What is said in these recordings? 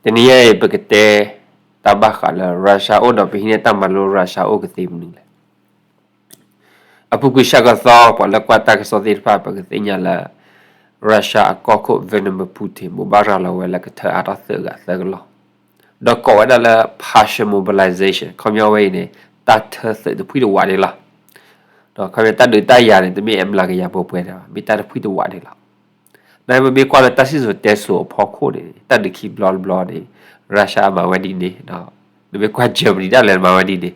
တနံၤအံၤ ပကတဲတၢ်ဘၣ်ဃးလၢ Russia အိၣ်ဒီး ပဟံးန့ၢ်တၢ်မၤလိ Russia အိၣ်ကသ့မနုၤလဲၣ်. အပူၤကွံာ်ဆၢကတီၢ် ပှၤလၢကွၢ်တၢ်ကစီၣ်သ့ၣ်တဖၣ် ပကသ့ၣ်ညါလၢ Russia အကီၢ်ခိၣ် Vladimir Putin ဘိးဘၣ်ရၤလီၤဝဲလၢကထၢအါထီၣ်သုးအဂၤသၢကလီၢ်, ဒီးကိးဝဲဒၣ်လၢ partial mobilization ခီပညီဝဲအံၤန့ၣ် တၢ်ထၢသုးတဖှံတဝးန့ၣ်လီၤ. ဒီးခီပညီတၢ်ဒုးတၢ်ယၤန့ၣ် တမ့ၢ်အမျးကယၤပှဲၤပှဲၤန့ၣ်ဘၣ်, မ့ၢ်တၢ်တဖှံတဝးန့ၣ်လီၤ. နမ့ၢ်ကွၢ်လၢတၢ်စံၣ်စိၤတဲစိၤအဖီခိၣ်န့ၣ် တၢ်ဒုးခံဘျီတဘျီန့ၣ် Russia မၤဝဲဒ်န့ၣ်, နမ့ၢ်ကွၢ် Germany ဒၣ်လဲာ်မၤဝဲဒ်န့ၣ်,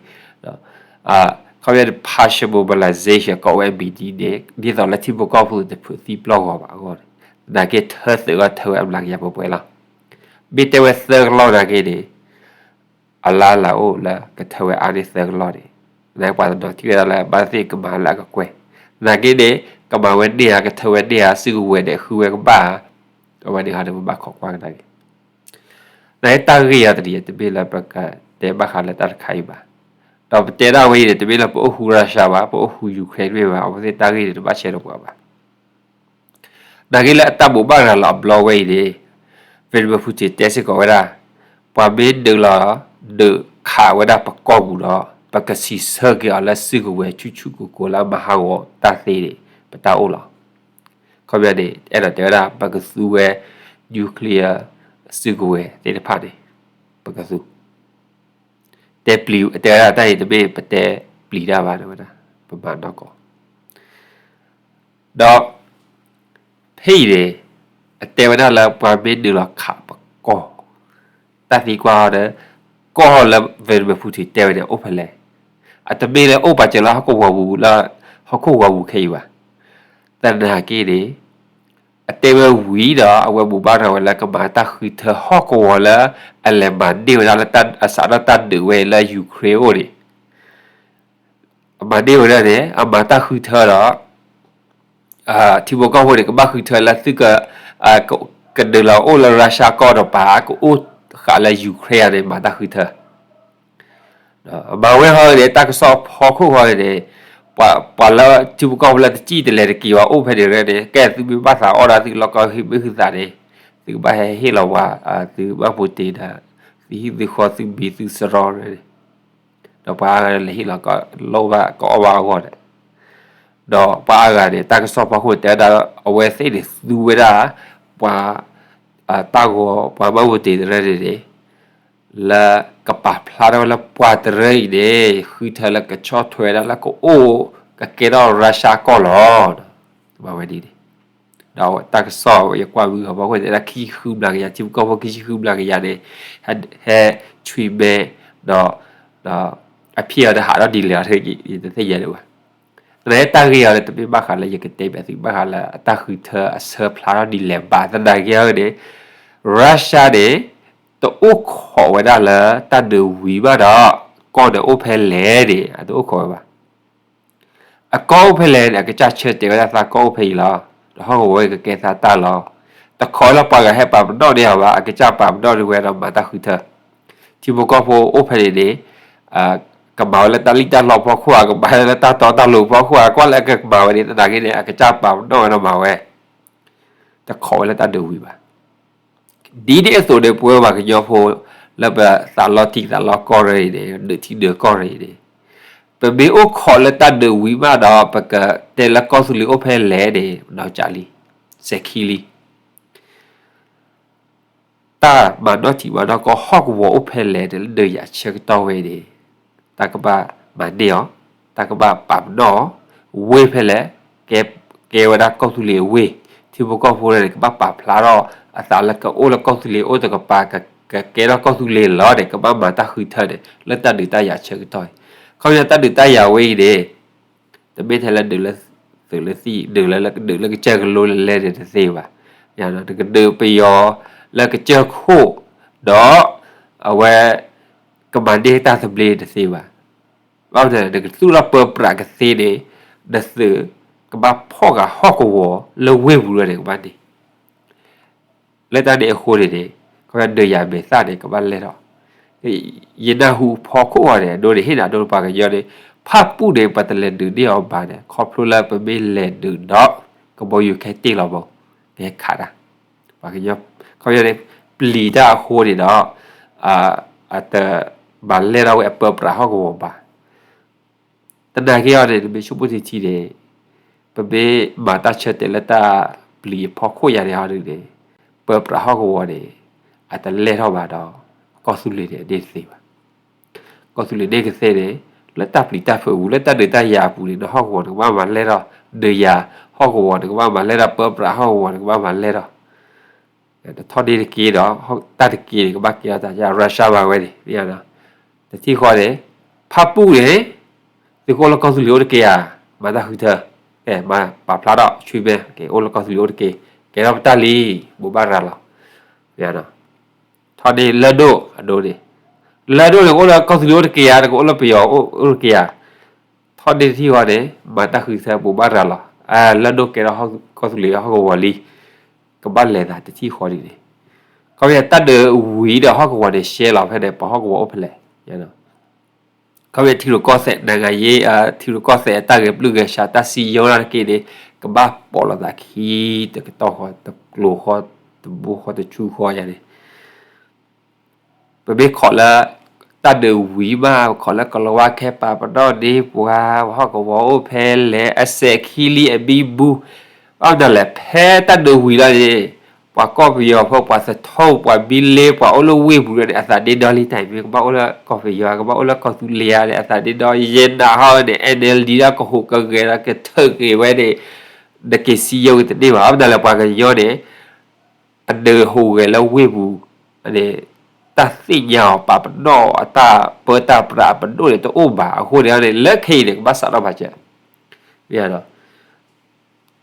ခီပညီ partial mobilization ကိးဝဲအမံၤဒ်န့ၣ် ဒ်သိးလၢထံဖိကီၢ်ဖိတဖုးသံပျီၢ်ဂီၤဘၣ်အဂီၢ်န့ၣ်, သနာ်က့ထၢသုးအဂီၢ်ထၢဝဲအမျးကယၤပှဲၤပှဲၤလီၤ. မ့ၢ်တဲဝဲသၢကလီၢ်နာ်က့န့ၣ် အလါလၢအိၣ်လၢကထၢဝဲအါန့ၢ်သၢကလီၢ်န့ၣ်, နပှၤတနီၤထံၣ်ဝဲဒၣ်လၢ ဘၣ်သ့ၣ်ကမၤလၢအကကွဲၢ်, သနာ်က့န့ၣ် ကမၤဝဲန့ၢ်ဧါ ကထၢဝဲန့ၢ်ဧါ စုကဝဲၤန့ၣ် ဃုဝဲကဘၣ်ဧါ, အဝဲန့ၣ်ဟီန့ၣ် ပဘၣ်ခိးကွၢ်ကဒါက့ၤ. နတၢ်ဂ့ၢ်အံၤတနံၤ တမ့ၢ်လၢပကတဲဘၣ်ဃးလၢတၢ်တခါအံၤဘၣ်, ဒီးပတဲဒၣ်ဝဲအံၤန့ၣ် တမ့ၢ်လၢပအိၣ်ဃူ Russia ဘၣ်, ပအိၣ်ဃူ Ukraine တမ့ၢ်ဘၣ်, အဝဲသ့ၣ်တၢ်ဂ့ၢ်န့ၣ် တဘၣ်ဆဲးဒီးပှၤဘၣ်. နာ်က့လၢအတၢ်ဘိးဘၣ်ရၤလီၤအဘျီဝဲအံၤန့ၣ် Vladimir Putin တဲစ့ၢ်ကီးဝဲဒၣ်, ပှၤမ့ၢ်ဒုးလီၤ ဒုးခးဝဲဒၣ်ပကီၢ်ပူၤဒီး ပကစံးဆၢက့ၤအီၤလၢစုကဝဲၤဆူၣ်ဆူၣ်ကိၤကိၤလၢအမၤဟးဂီၤတၢ်သ့န့ၣ် ပတၢ်အိၣ်လီၤ. ခီပညီန့ၣ် အဲၣ်ဒိးတဲဝဲဒၣ် ပကသူဝဲ nuclear စုကဝဲၤသ့ၣ်တဖၣ်န့ၣ် ပကသူ တဲပျံၤ တဲဝဲဒၣ်တၢ်အံၤတမ့ၢ်ပတဲပျံၤတၢ်ဘၣ် တဲဝဲဒၣ် ပမၤနီၢ်ကီၢ် ဒီး ဖဲအံၤန့ၣ် အတဲဝဲဒၣ်လၢပှၤမ့ၢ်နုာ်လီၤခးပကီၢ်, တၢ်သံကွၢ်ဟီဒီး ကီၢ်လၢ Vladimir Putin တဲဝဲန့ၣ် အိၣ်ဖဲလဲၣ်, အတမ့ၢ်လၢအိၣ်ပာ်စၢၤလၢဟီၣ်ကဝီၤပူၤလၢ ဟီၣ်ခိၣ်ဂီၤပူၤခဲအံၤဘၣ်. သနာ်က့န့ၣ် အတဲဝဲဝံၤဒီး အဝဲဘိးဘၣ်ရၤဝဲလၢကမၤတၢ်ဃုထၢဟီၣ်ကဝီၤလၢ အလဲၤမၤန့ၢ်ဝဲဒၣ်လၢတၢ်အစးထီၣ်တၢ်ဒုးဝဲလၢ Ukraine အိၣ်န့ၣ် အမၤန့ၢ်ဝဲဒၣ်န့ၣ် အမၤတၢ်ဃုထၢဒီး ထံဖိကီၢ်ဖိန့ၣ် ကဘၣ်ဃုထၢလၢသုက ကဒုးလီၤအိၣ်လၢ Russia ကီၢ်ဒီးပှၤကအိၣ်ဃာ်လၢ Ukraine န့ၣ် မၤတၢ်ဃုထၢ မၤဝဲဟီန့ၣ် တၢ်ကစီၣ်ဖီခိၣ်ဃီန့ၣ် ပှၤလၢထံဖိကီၢ်ဖိလၢတစံၣ်တလဲၤတက့ၤဘၣ်အိၣ်ဖဲန့ၣ်ရၢန့ၣ် ကဲသုမ့ၢ်ဘၣ်သးအီၣ်ဒၣ်သုလီၢ်ကီၢ်ဟံၣ်မ့ၢ်ဟုသးန့ၣ် သုကဘၣ်ဟဲဟ့ၣ်လီၤပှၤ သုဘၣ်ပူၤတ့ၢ်ဒီး သုဟံၣ်သုဃီသုမံၤသုစရီန့ၣ် ဒီးပှၤအါဂၤလဲၤဟ့ၣ်လီၤကလိၣ်ဘၣ်ကအီၣ်ဘၣ်အဂီၢ်န့ၣ် ဒီးပှၤအါဂၤန့ၣ် တၢ်ကစီၣ်ဖီခိၣ်တဲဝဲဒၣ် အဝဲသ့ၣ်န့ၣ်သူဝဲဒၣ် ပှၤ တၢ်ဂီၤပှၤဘၣ်ပူၤတ့ၢ်တရၢန့ၣ်န့ၣ် လၢကပာ်ဖျါထီၣ်ဝဲလၢပှၤတရၢအံၤန့ၣ် ဃုထၢလၢကဆီၣ်ထွဲဒၣ်လၢကအိၣ် ကကဲထီၣ် Russia ကီၢ်လီၤ. မၤဝဲဒ်န့ၣ် ဒီးတၢ်ကစီၣ်ယကွၢ်မုၢ်ဂီၤဖီခိၣ်န့ၣ် ခံဆံဃုမျးကယၤ ထံဖိကီၢ်ဖိ ခံဆံဃုမျးကယၤန့ၣ် ဟဲ ဟဲဆွံမဲ ဒီး အဖံးအီၤတဟးထီၣ်ဒ်လဲၣ်အီၤ ယတသ့ၣ်ညါဒံးဘၣ်. သနာ်က့တၢ်ဂ့ၢ်အံၤန့ၣ် တမ့ၢ်ဘၣ်ဃးလၢယကတဲဘၣ်သု ဘၣ်ဃးလၢအတၢ်ဃုထၢအဆၢဖျါထီၣ်ဒ်လဲၣ်ဘၣ်. သနာ်က့အံၤန့ၣ် Russia န့ၣ် တအိၣ်ခိးဝဲဒၣ်လၢတၢ်ဒုးဝံၤဘၣ်ဒီး ကီၢ်န့ၣ်အိၣ်ဖဲလဲၣ်န့ၣ် အတအိၣ်ခိးဝဲဘၣ်. အကီၢ်အိၣ်ဖဲလဲၣ်န့ၣ် အကစၢ်ဆၢတဲာ်ဝဲဒၣ်သးကီၢ်အိၣ်ဖဲအံၤလီၤ. ဒီးဟီၣ်ကဝီၤကကဲသးတၢ်လီၤ. တခိးလၢပှၤဂၤဟဲပာ်ပနီၣ်န့ၢ်အီၤဘၣ်, အကစၢ်ပာ်ပနီၣ်န့ၢ်ဝဲဒီးမၤတၢ်ဃုထၢ. ထံဖိကီၢ်ဖိအိၣ်ဖဲန့ၣ်န့ၣ် ကမၤဝဲလၢတၢ်လံၣ်တၢ်လီဖီခိၣ်ဧါ, ကမၤဝဲလၢတၢ်တီတၢ်လိၤဖီခိၣ်ဧါ, ကွၢ်လၢအကမၤဝဲန့ၣ် သနာ်က့န့ၣ် အကစၢ်ပာ်ပနီၣ်ဝဲဒီးမၤဝဲ တခိးဝဲလၢတၢ်ဒုးဝံၤဘၣ်. ဒ်န့ၣ်အသိးန့ၣ် ပဝဲပှၤကညီဖိ လၢပသးလီထံသးလီကီၢ်ရၢအံၤန့ၣ် ဒုးထံဒုးကီၢ်ရၢအံၤန့ၣ် ပမ့ၢ်အိၣ်ခိးလၢတၢ်ဒုးဝံၤမးဒီး ပကတဲလၢကီၢ်သူလ့ၤအိၣ်ဖဲလဲၣ်န့ၣ် နီၢ်ကၠးလံ, စဲးခံလံ. တၢ်မၤနီၣ်ထံမၤနီၣ်ကီၢ်ဟီၣ်ကဝီၤအိၣ်ဖဲလဲၣ်န့ၣ် လၢဒုးယၤဆၢကတီၢ်ဝဲန့ၣ် တၢ်ကဘၣ်မၤန့ၢ်အီၤ, တၢ်ကဘၣ်ပာ်ပနီၣ်အီၤ, ဝ့ၢ်ဖဲလဲၣ်, ကဲဝဲဒၣ်ကီၢ်သူလ့ၤအဝ့ၢ်, ထံဖိကီၢ်ဖိန့ၣ် ကဘၣ်ပာ်ဖျါထီၣ်အသးလၢကအိၣ်လၢကီၢ်သူလ့ၤအိၣ်တကပၤ, ကကဲထီၣ်ကီၢ်သူလ့ၤလီၤန့ၣ် ကဘၣ်မၤတၢ်ဃုထၢန့ၣ် လၢတၢ်ဒုးတၢ်ယၤဆၢကတီၢ်အံၤ. ခီပညီတၢ်ဒုးတၢ်ယၤဝဲအံၤန့ၣ် တမ့ၢ်ထဲလၢဒုးလၢသုးလၢသံၣ်, ဒုးလၢကစၢၢ်ကလိလၢလဲၣ်န့ၣ်တသ့ဘၣ်. နကဒုးပယီၤလၢကစၢၢ်ခိၣ် ဒီး အဝဲ ကမၤန့ၢ်တၢ်သဘျ့တသ့ဘၣ်. ဘၣ်မနုၤ နကသူၣ်ထီၣ်ပၢပြးကသ့န့ၣ် နသုးကဘၣ်ဖီၣ်ဃာ်ဟီၣ်ကဝီၤလၢဝ့ၢ်ပူၤလၢန့ၣ်ကဘၣ်န့ၣ် လၢတၢ်န့ၣ်အဃိန့ၣ်န့ၣ် ခီပညီဒုးယၤမဲာ်သၣ်န့ၣ် ကဘၣ်လဲၢ်ထီၣ်. ယနၢ်ဟူဖီခိၣ်အီၤန့ၣ် အဒိန့ၣ် ဟ့ၣ်နၤဒိပှၤကညီန့ၣ် ဖၣ်ပူၣ်န့ၣ် ပှၤတလဲၤဒုးန့ၢ်အီၤဘၣ်န့ၣ် ခီဖျိလၢပမ့ၢ်လဲၤဒုးဒီး ကဘီယူၤခဲတ့ၢ်လီၤမး ကဟဲခးတၢ်. ပှၤကညီ ခီပညီန့ၣ် ပျံၤတၢ်အဃိန့ၣ်ဒီး အတမၤလဲၢ်ထီၣ်ဝဲအပၢပြးဟီၣ်ကဝီၤဘၣ်. တနာ်က့အီၤန့ၣ် နမ့ၢ်ဆိကမိၣ်ထံထံန့ၣ် ပမ့ၢ်မၤတၢ်ဆၢတဲာ်လၢတၢ်ပျံၤအဖီခိၣ်ယၤန့ၣ်ဟီဒုန့ၣ် ပၢပြးဟီၣ်ကဝီၤန့ၣ် အတလဲၢ်ထီၣ်ဘၣ်ဒီး ကီၢ်သူလ့ၤန့ၣ် အန့ၢ်တသ့ဘၣ်. ကီၢ်သူလ့ၤန့ၢ်ကသ့န့ၣ် လၢတၢ်ပျံၤတၢ်ဖုးအပူၤ လၢတၢ်ဒုးတၢ်ယၤအပူၤန့ၣ် နဟီၣ်ကဝီၤနကဘၣ်မၤလဲၢ်ထီၣ်, ဒုးယၤဟီၣ်ကဝီၤနကဘၣ်မၤလဲၢ်ထီၣ်, ပၢပြးဟီၣ်ကဝီၤနကဘၣ်မၤလဲၢ်ထီၣ် နထီၣ်န့ၢ်တက့ၢ်ဒီး တၢ်တက့ၢ်န့ၣ် ကဘၣ်ကဲထီၣ်တၢ် Russia မၤဝဲန့ၣ် တထံၣ်ဃီန့ၣ် ဖၣ်ပူၣ်န့ၣ် သုကအိၣ်လၢကီၢ်သူလ့ၤအိၣ်တက့ၢ်ဧါ, မၤတၢ်ဃုထၢ, မၤပာ်ဖျါထီၣ် ဆွံမဲ အိၣ်လၢကီၢ်သူလ့ၤအိၣ်တက့ၢ်, ကဲထီၣ်ပတၢ်လံ, ဘိးဘၣ်ရၤလီၤ. ထီၣ်န့ၢ်လၢၢ်ဒိၣ်အဒိန့ၣ်, လၢၢ်ဒိၣ်န့ၣ် ကအိၣ်လၢကီၢ်သူလ့ၤအိၣ်တက့ၢ်ဧါ, နကအိၣ်လၢပယီၤအိၣ်တက့ၢ်ဧါ. ထီၣ်န့ၢ်တထံၣ်ဃီန့ၣ် မၤတၢ်ဃုထၢ ဘိးဘၣ်ရၤလီၤ, လၢၢ်ဒိၣ်ကဲထီၣ်ကီၢ်သူလ့ၤဟီၣ်ကဝီၤလံ, ကဘၣ်လဲၤသးတထံၣ်ဃီဒ်န့ၣ်, ခီဖျိတၢ်ဒုးဝံၤဒီးဟီၣ်ကဝီၤန့ၣ် ရှဲလီၤဖဲန့ၣ် ပှၤဟီၣ်ကဝီၤအိၣ်ဖဲလဲၣ် ခီဖျိထံရူၢ်ကီၢ်သဲး နဂၤယ့ ထံရူၢ်ကီၢ်သဲးအတၢ်ဂဲၤပျုၢ်ဂဲၤဆှး တၢ်စံယိတၢ်တက့ၢ်န့ၣ် ကဘၣ်ပိာ်လိာ်သးခံ တကတီၢ်ဃီ တကျိၤဃီ တဘိဃီ တဆူဃီယၤန့ၣ် ပမ့ၢ်ခိးလၢ တၢ်ဒုးဝံၤမး ပခိးလၢကလီၤဝါခဲပာ်ပနီၣ်န့ၢ်ပှၤ ပှၤဟီၣ်ကဝီၤအိၣ်ဖဲလဲၣ် အစဲးခံလံအမံဘူ, ဘၣ်မနုၤလဲၣ် ဖဲတၢ်ဒုးဝံၤလီၤန့ၣ် ပှၤကီၢ်ပယီၤဖိ ပှၤသထူၣ် ပှၤဘံလ့ ပှၤအိၣ်လၢဝ့ၢ်ပူၤန့ၣ် အသးဒ့ဒီလံတၢ်အံၤ မ့ၢ်ကဘၣ်အိၣ်လၢကီၢ်ပယီၤ ကဘၣ်အိၣ်လၢကီၢ်သူလ့ၤဧါန့ၣ် အသးဒ့ဒီ ယဲနၤဟီန့ၣ် NLD ဒီးကဟူးကဂဲၤဒီးကထုးက့ၤဝဲန့ၣ် နက့ၤစံယိက့ၤတန့ၢ်ဘၣ် ဘၣ်မနုၤလဲၣ် ပှၤကညီန့ၣ် အဒုးဟူးဂဲၤလၢဝ့ၢ်ပူၤန့ၣ် တၢ်သ့ၣ်ညါအီၤပာ်ပနီၣ်အီၤ တၢ်ပၢတၢ်ပြးအပဒိၣ်န့ၣ်တအိၣ်ဘၣ် အဃိန့ၣ်န့ၣ် လၢခဲအံၤန့ၣ် ကဘၣ်စးထီၣ်ပာ်စၢၤ မ့ၢ်ဒီး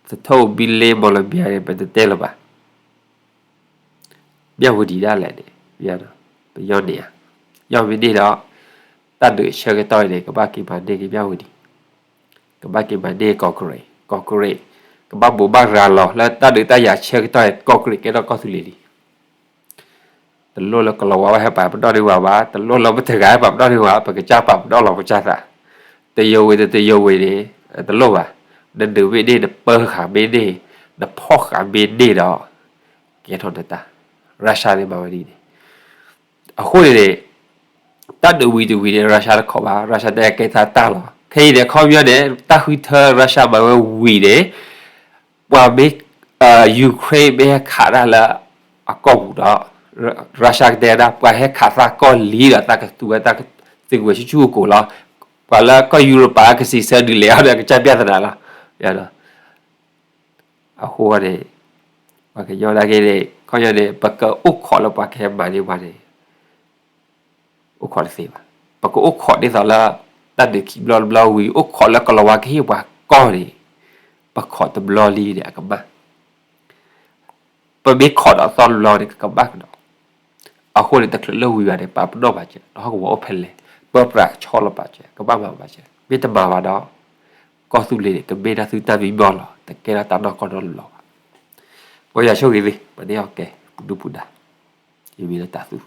သထူၣ်ဘံလ့ မီၣ်လမၠဲၤန့ၣ် ပတတဲလၢၤဘၣ် မၠၣ်ဝတံၤဒၣ်လဲာ်န့ၣ် ပယီၤန့ၢ်ဧါ, ယီၢ်မ့ၢ်န့ၢ်ဒီး တၢ်ဒုးဆၢကတီၢ်အံၤန့ၣ် ကဘၣ်က့ၤမၤန့ၢ်က့ၤမၠၣ်ဝတံၤ, ကဘၣ်က့ၤမၤန့ၢ်ကီၢ်ကရ့ၣ်, ကီၢ်ကရ့ၣ် ကဘၣ်ဘိးဘၣ်ရၤလီၤလၢတၢ်ဒုးတၢ်ယၤဆၢကတီၢ်အံၤ ကီၢ်ကရ့ၣ်ကဲထီၣ်ကီၢ်သူလ့ၤလံ တလိၣ်လၢကလီၤဝါဝဲဟဲပာ်ပနီၣ်န့ၢ်ဝဲဘၣ်, တလိၣ်လၢပတဂၤဟဲပာ်ပနီၣ်န့ၢ်ဝဲ, ပကစၢ်ပာ်ပနီၣ်လီၤပကစၢ်သး, တယိၤဝ့ၤတယိၤဝ့ၤန့ၣ် တလိၣ်ဘၣ်, နဒုးမ့ၢ်န့ၢ် နပၢဃာ်မ့ၢ်န့ၢ် နဖီၣ်ဃာ်မ့ၢ်န့ၢ်ဒီး ကဲထီၣ်နတၢ်, Russia န့ၣ်မၤဝဲဒ်န့ၣ်, အဃိန့ၣ်န့ၣ် တၢ်ဒုးဝံၤတဝံၤန့ၣ် Russia တခိးဘၣ်, Russia တဲကဲထီၣ်တၢ်လီၤ, ခဲအံၤန့ၣ် ခီပညီန့ၣ် တၢ်ဃုထၢ Russia မၤဝဲဝံၤန့ၣ် ပှၤမ့ၢ် Ukraine မ့ၢ်ဟဲခးတၢ်လၢအကီၢ်ပူၤဒီး Russia ကတဲဒၣ် ပှၤဟဲခးသးကီၢ်လံဒီး သးကသူဝဲတၢ်သုးဝဲဆူၣ်ဆူၣ်အကိာ်လီၤ, ပှၤလၢကီၢ်ယူရပၤကစံးဆၢဒ်လဲၣ်အီၤဒီး ကစၢ်ပျၢ်သနာ်လီၤ, အဃိန့ၣ် ပှၤကညီနာ်က့န့ၣ် ခီပညီန့ၣ် ပကအိၣ်ခိးလၢပှၤကဟဲမၤန့ၢ်ပှၤန့ၣ် အိၣ်ခိးတသ့ဘၣ်, ပကအိၣ်ခိးဒ်သိးလၢ တၢ်ဒုးခံဘျီတဘျီဝံၤ အိၣ်ခိးလၢကလီၤဝါကဟ့ၣ်ပှၤကီၢ်န့ၣ် ပခိးတဘျီလံန့ၣ် အကမၣ် ပမ့ၢ်ခိးဒီးသီတဘျီန့ၣ် ကကဘၣ်ကဒီး, အဃိန့ၣ် တချုးလၢဝံၤဘၣ်န့ၣ် ပာ်ပနီၣ်ပာ်စၢၤ နဟီၣ်ကဝီၤအိၣ်ဖဲလဲၣ်, ပၢပြးဆီလီၤပာ်စၢၤ ကဘၣ်မၤပာ်စၢၤ မ့ၢ်တမၤဘၣ်ဒီး ကီၢ်သူလ့ၤန့ၣ် ကမ့ၢ်တၢ်သုတၢ်မံမီၢ်လီၤ တကဲထီၣ်တၢ်နီၢ်ကီၢ်နီၢ်လီၤဘၣ်, မ်ယွၤဆိၣ်ဂ့ၤသ့ ပှၤန့ၢ်အီၣ်ကဲ ပဒုၣ်ပဒါ ယမံၤလၢတၢ်သူ